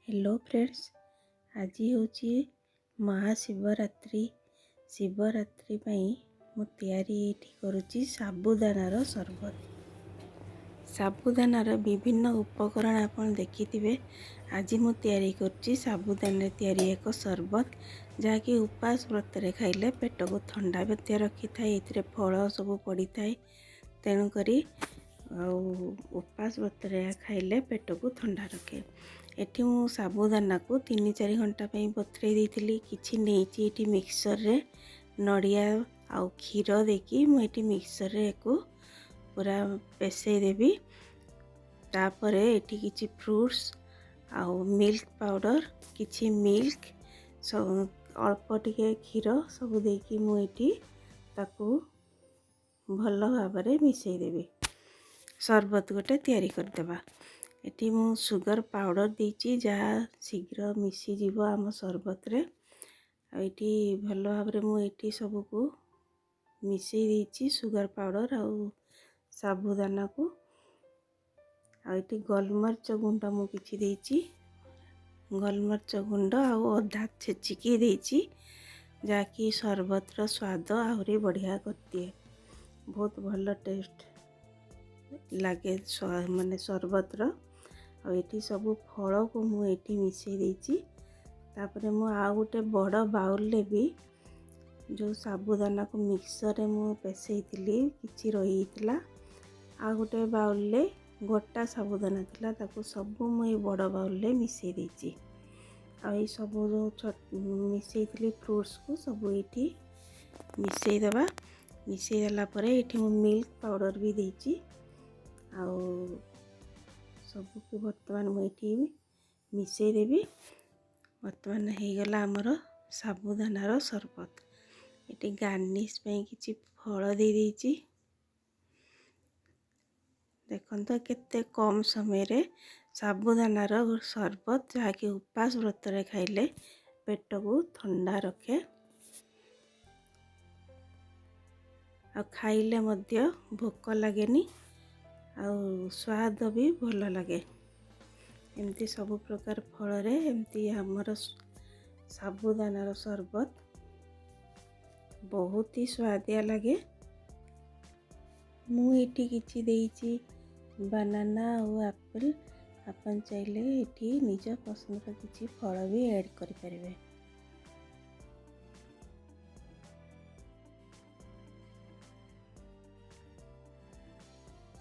Hello friends, ଆଜି ହେଉଛି ମହାଶିବରାତ୍ରି। ଶିବରାତ୍ରି ପାଇଁ ମୁଁ ତିଆରି ଏଇଠି କରୁଛି ସାବୁଦାନାର ସରବତ। ସାବୁଦାନାର ବିଭିନ୍ନ ଉପକରଣ ଆପଣ ଦେଖିଥିବେ। ଆଜି ମୁଁ ତିଆରି କରୁଛି ସାବୁଦାନାରେ ତିଆରି ଏକ ସରବତ, ଯାହାକି ଉପାସ ବ୍ରତରେ ଖାଇଲେ ପେଟକୁ ଥଣ୍ଡା ମଧ୍ୟ ରଖିଥାଏ। ଏଥିରେ ଫଳ ସବୁ ପଡ଼ିଥାଏ, ତେଣୁକରି ଆଉ ଉପାସ ବ୍ରତରେ ଏହା ଖାଇଲେ ପେଟକୁ ଥଣ୍ଡା ରଖେ। ଏଠି ମୁଁ ସାବୁଦାନାକୁ 3-4 ଘଣ୍ଟା ପାଇଁ ବତୁରେଇ ଦେଇଥିଲି। କିଛି ନେଇଛି ଏଠି ମିକ୍ସରରେ ନଡ଼ିଆ ଆଉ କ୍ଷୀର ଦେଇକି ମୁଁ ଏଠି ମିକ୍ସରରେ ୟାକୁ ପୁରା ପେଷେଇ ଦେବି। ତାପରେ ଏଠି କିଛି ଫ୍ରୁଟ୍ସ ଆଉ ମିଲ୍କ ପାଉଡ଼ର, କିଛି ମିଲ୍କ, ଅଳ୍ପ ଟିକେ କ୍ଷୀର ସବୁ ଦେଇକି ମୁଁ ଏଠି ତାକୁ ଭଲ ଭାବରେ ମିଶାଇ ଦେବି। ସରବତ ଗୋଟେ ତିଆରି କରିଦେବା। ଏଠି ମୁଁ ସୁଗର ପାଉଡ଼ର ଦେଇଛି, ଯାହା ଶୀଘ୍ର ମିଶିଯିବ ଆମ ସରବତରେ। ଆଉ ଏଠି ଭଲ ଭାବରେ ମୁଁ ଏଠି ସବୁକୁ ମିଶାଇ ଦେଇଛି, ସୁଗର ପାଉଡ଼ର ଆଉ ସାବୁଦାନାକୁ। ଆଉ ଏଠି ଗୋଲମରିଚ ଗୁଣ୍ଡ ମୁଁ କିଛି ଦେଇଛି, ଗୋଲମରିଚ ଗୁଣ୍ଡ ଆଉ ଅଦା ଛେଚିକି ଦେଇଛି, ଯାହାକି ସରବତର ସ୍ୱାଦ ଆହୁରି ବଢ଼ିଆ କରିଦିଏ। ବହୁତ ଭଲ ଟେଷ୍ଟ ଲାଗେ ମାନେ ସରବତର। ଆଉ ଏଠି ସବୁ ଫଳକୁ ମୁଁ ଏଠି ମିଶାଇ ଦେଇଛି। ତାପରେ ମୁଁ ଆଉ ଗୋଟେ ବଡ଼ ବାଉଲରେ ବି ଯେଉଁ ସାବୁଦାନାକୁ ମିକ୍ସରରେ ମୁଁ ପେଷେଇଥିଲି କିଛି ରହିଯାଇଥିଲା, ଆଉ ଗୋଟେ ବାଉଲରେ ଗୋଟା ସାବୁଦାନା ଥିଲା, ତାକୁ ସବୁ ମୁଁ ଏଇ ବଡ଼ ବାଉଲରେ ମିଶାଇ ଦେଇଛି। ଆଉ ଏଇ ସବୁ ଯେଉଁ ମିଶାଇଥିଲି ଫ୍ରୁଟ୍ସକୁ ସବୁ ଏଇଠି ମିଶାଇ ଦେବା। ମିଶାଇ ଦେଲା ପରେ ଏଇଠି ମୁଁ ମିଲ୍କ ପାଉଡ଼ର ବି ଦେଇଛି। ଆଉ ସବୁକୁ ବର୍ତ୍ତମାନ ମୁଁ ଏଇଠି ମିଶାଇ ଦେବି। ବର୍ତ୍ତମାନ ହେଇଗଲା ଆମର ସାବୁଦାନାର ସରବତ। ଏଠି ଗାର୍ନିସ୍ ପାଇଁ କିଛି ଫଳ ଦେଇ ଦେଇଛି। ଦେଖନ୍ତୁ, କେତେ କମ୍ ସମୟରେ ସାବୁଦାନାର ସରବତ, ଯାହାକି ଉପାସ ବ୍ରତରେ ଖାଇଲେ ପେଟକୁ ଥଣ୍ଡା ରଖେ ଆଉ ଖାଇଲେ ମଧ୍ୟ ଭୋକ ଲାଗେନି ଆଉ ସ୍ୱାଦ ବି ଭଲ ଲାଗେ। ଏମିତି ସବୁ ପ୍ରକାର ଫଳରେ ଏମିତି ଆମର ସାବୁଦାନାର ସରବତ ବହୁତ ହି ସୁଆଦିଆ ଲାଗେ। ମୁଁ ଏଠି କିଛି ଦେଇଛି ବାନାନା ଆଉ ଆପଲ୍। ଆପଣ ଚାହିଁଲେ ଏଠି ନିଜ ପସନ୍ଦର କିଛି ଫଳ ବି ଆଡ଼୍ କରିପାରିବେ।